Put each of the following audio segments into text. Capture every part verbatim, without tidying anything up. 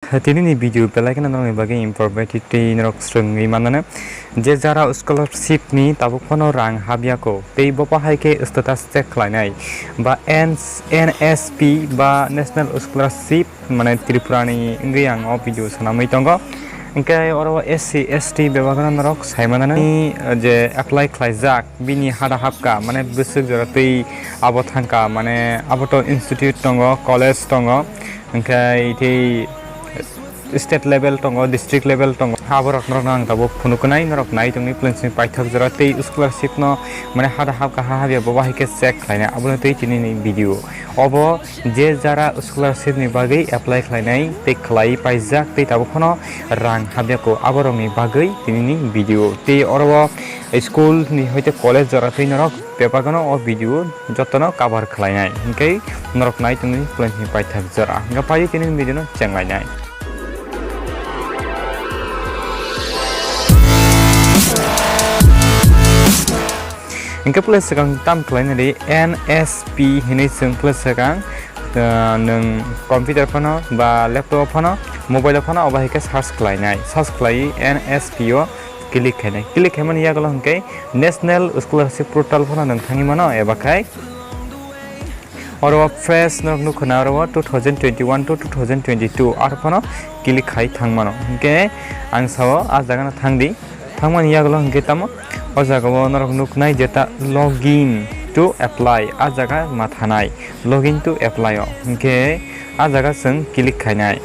Tini ni video belai kheno norokni bagwi informative tei norok swrwngwi mannano je jara scholarship ni tabuk phano rang habyako tei bo bahai khe status check khlainai ba N S P ba National Scholarship mane Tripura ni wngwi ang o video swnamwi tongo. Hwnkhe oro S C S T bebak no norok sai mannani je apply khlaijak bini hada hapka mane bwswk jora twi abo thangka mane abo to institute tongo, college tongo, hwnkhe tei state level tongo, district level tongo, aborok norokno ang tabuk phunuknai, norok nai tongni plansni paithak jora tei scholarship no mane hada hapka ha habya bo bahai khe check khlainai, abono tei tini ni video. Obo je jara scholarship ni bagwi apply khlainai tei khlai paijak tei tabuk phano rang habyako aborokni bagwi tini ni video. Tei oro o school ni hoite college jora twi norok bebak no o video jotono cover khlainai, hwnkhe norok nai tongni plansni paithak jora. Hwnkhe phai tini ni video no chenglainai. Hwnkhe pule swkang tam khlainani N S P hinwi chwng pule swkang, ah, nwng computer phano ba laptop phano mobile phano obo hai khe search khlainai, search khlai N S P o click khainai, click khaimani yagulo hwnkhe National Scholarship Portal phano nwng thangwi mano eba khai Oro o fresh norok nukho na oro o two thousand twenty-one to two thousand twenty-two aro phano click khai thang mano. Hinkhe ang sao ah jaga no thang di. Thang mani yagulo hinkhe tamo o jaga o norok nuknai jeta login to apply ah jaga ma thanai login to apply o. Hinkhe ah jaga chwng click khainai.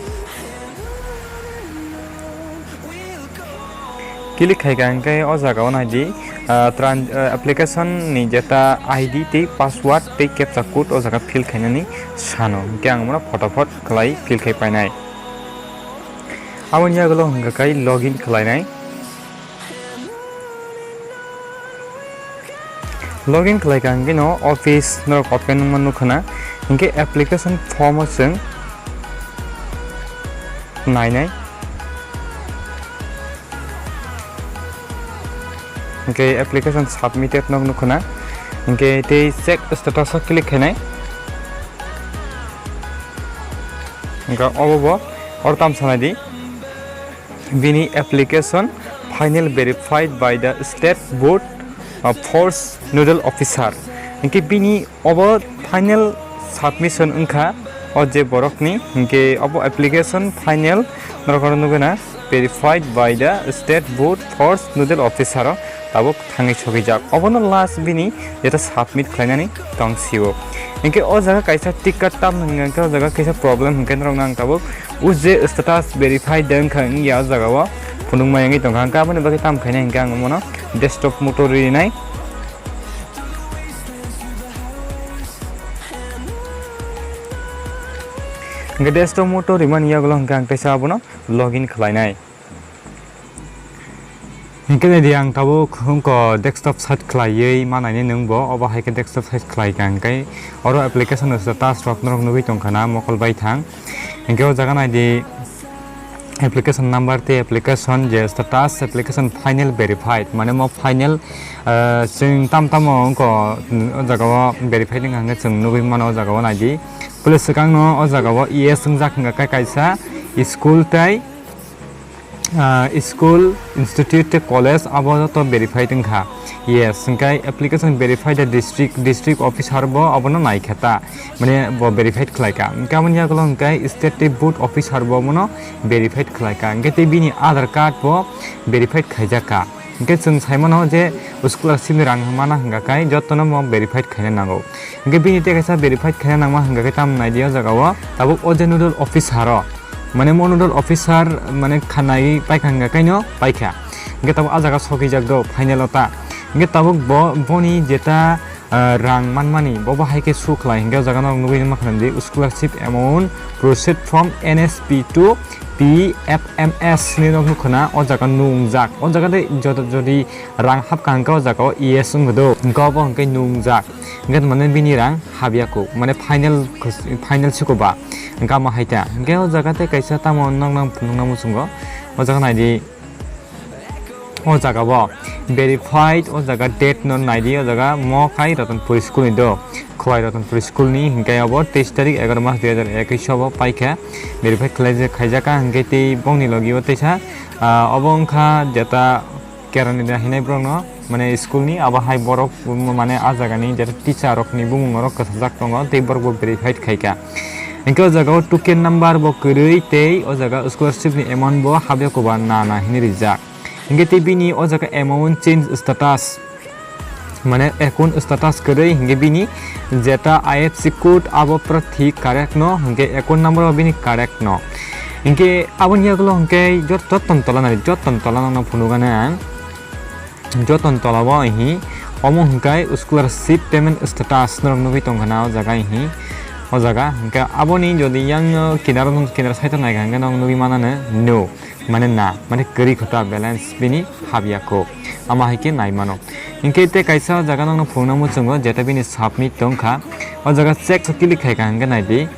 Click khai ka hwnkhe o jaga o nai di, ah, tran-, ah, application ni jeta I D tei password tei captcha code o jaga fill khainani sano. Hinkhe ang bono photo phot khlai fill khai painai. Aboni yagulo hwnkha khai login khlainai. Login khlai ka hwnkhe no office norok open wngma nukha na. Hinkhe application form o chwng nainai. Hinkhe application submitted no nukha na. Hinkhe tei check status o click khainai. Hinkhe obo bo oro tam sanai di. Bini application final verified by the state board, uh, force nodal officer. Hinkhe bini obo final submission wngkha o je borokni, hinkhe obo application final norok oro nugwi na verified by the state board force nodal officer o tabuk thangwi sogwijak. Obono last bini jeta submit khlainani tong sio. Hinkhe o jaga kaisa ticket tam hwnka hinkhe o jaga kaisa problem hinkhe norokno ang tabuk o je status verified de wngkha wngya o jaga o phunukma wngwi tongkha. Hinkhe aboni bagwi tam khaina hinkhe ang omono desktop mode o rinai. Hinkhe desktop mode o rimani yagulo hinkhe ang kaisa abono login khlainai. Hinkhe nai di ang tabuk wngkha desktop site khlaiwi manaini nwng bo, obo hai khe desktop site khlai ka hinkhe oro application no status rok norok nugwi tongkha na mokol bai thang. Hinkhe o jaga nai di application number tei application je status application final verified mane mo final, ah, chwng tam tamo wngkha o jaga o verified wngkha hinkhe chwng nugwi mano o jaga o nai di. Police swkang no o jaga o yes wngjak hinkha khe kaisa school tei ah, school, institute tei college abo joto verified wngkha. Yes, hwnkhe application verified the district, district officer bo abono naikha ta, mane bo verified khlaikha. Hwnkhe aboni yagulo hwnkhe state tei board officer bo abono verified khlaikha. Hwnkhe tei bini Aadhaar card bo verified khaijakha. Hwnkhe chwng saimano je scholarship ni rang mana hwnkha khe jotono mo verified khaina nango. Hwnkhe bini tei kaisa verified khaina nangma hwnkha khe tamo nai di o jaga o tabuk o je nodal officer o. Mane mo nodal officer mane khanai paikha hwnkha kaino paikha. Hwnkhe tabuk ah jaga sokijak do final o ta. Hwnkhe tabuk bo, boni jeta, ah, rang manmani bo bo hai khe su khlai hwnkhe o jaga no nugwi ma khnam di scholarship amount proceed from N S P to P F M S ni nog nukho na o jaga nungjak. O jaga de joto jodi rang hapkha hwnkhe o jaga o yes wngkha do. Hwnkhe obo hwnkhe nungjak. Hwnkhe mane bini rang habya kho, mane final, final siko ba. Hwnkhe amo hai ta. Hwnkhe o jaga tei kaisa tamo nokna phunukna muchungo. O jaga nai di. O jaga o verified, o jaga date no nai di, o jaga mo khai Ratanpur school ni do. Khowai Ratanpur school ni hinkhe abo teis tarik egaroh mas dui hazar ekush o bo paikha, verify khlaijak, khaijakha hinkhe tei bongni logi o teisa, ah, obo wngkha jeta Kerani da hinai borokno, mane school ni abo hai borok, mane ah jaga ni jeta teacher rok ni bumung rok kwchajak tongo tei borok bo verified khaikha. Hinkhe o jaga o token number bo kwrwi tei o jaga scholarship ni amount bo habya koba na na hinwi rijak. Hinkhe tei bini o jaga amount change status, mane account status kwrwi hinkhe bini jeta I F S C code abo prarthi correct no, hinkhe account number bo bini correct no. Hinkhe aboni yagulo hinkhe jot-, jottoni tola nari, jottoni tola nokno phunukgana ang. Jottoni tola o ihi omo hinkhe scholarship payment status norok nugwi tongkha na o jaga ihi. O jaga hinkhe aboni jodi yang kinaro, kinaro side o naikha hinkhe nok nugwi manano no. Mane na, mane kwrwi kho ta balance bini habya kho. Ama hai khe nai mano. Hinkhe tei kaisa jaga nokno phunukna muchungo jeta bini submit tongkha. O jaga check so click khai kha hinkhe nai di.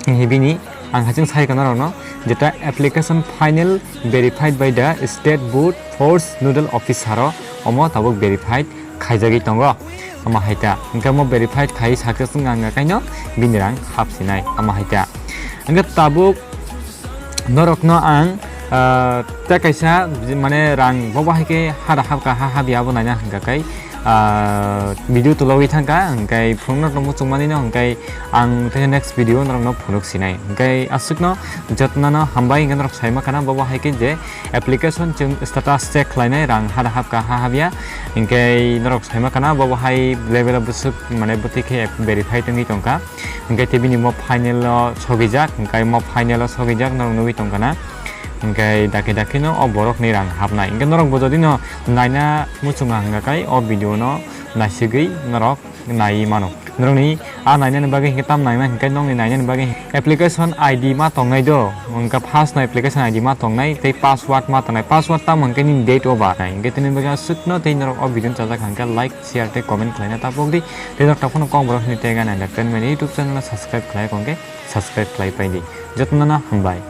Hinkhe bini ang haching sai kha norokno jeta application final verified by the state board force nodal officer o omo tabuk verified khaijagwi tongo. Ama hai ta. Hinkhe omo verified khai success wngkha hinkhe kaino bini rang hapsinai. Ama hai ta. Hinkhe tabuk norokno ang, ah, tei kaisa, mane, rang bobo hai khe hada habka ha habya abo naina hwnkha khe, ah, video tulawi thangkha, hwnkhe phunukno muchungmani no, hwnkhe ang tei next video norokno phunuk sinai. Hwnkhe aswkno jotnano hambai, hwnkhe norok saima khana bobo hai khe je application chwng status check khlainai rang hada habka ha habya, hwnkhe norok saima khana bobo hai level o bwswk, mane, bwtwi khe verified wngwi tongkha. Hwnkhe tei bini mo final o sogijak, hwnkhe mo final o sogijak norok nugwi tongkha na. Hwnkhe dakhe dakhe no o borok ni rang hapnai. Hwnkhe norok bo jodi no naina muchunga hwnkha khe o video no naisigwi norok naiwi mano. Norok ni a nainani bagwi hwnkhe tam nainai hwnkhe nokni nainani bagwi application I D ma tongnai do. Hwnkhe first no application I D ma tongnai tei password ma tongnai. Password tamo hwnkhe nini date o ba nai. Hwnkhe tini bagwi aswkno tei norok o video no chajak hwnkhe like, share tei comment khlaina ta pok di. Tei norok taphano kok borok hwnwi tei gana entertainment YouTube channel no subscribe khlai kongkhe subscribe khlai pai di. Jotono no hambai.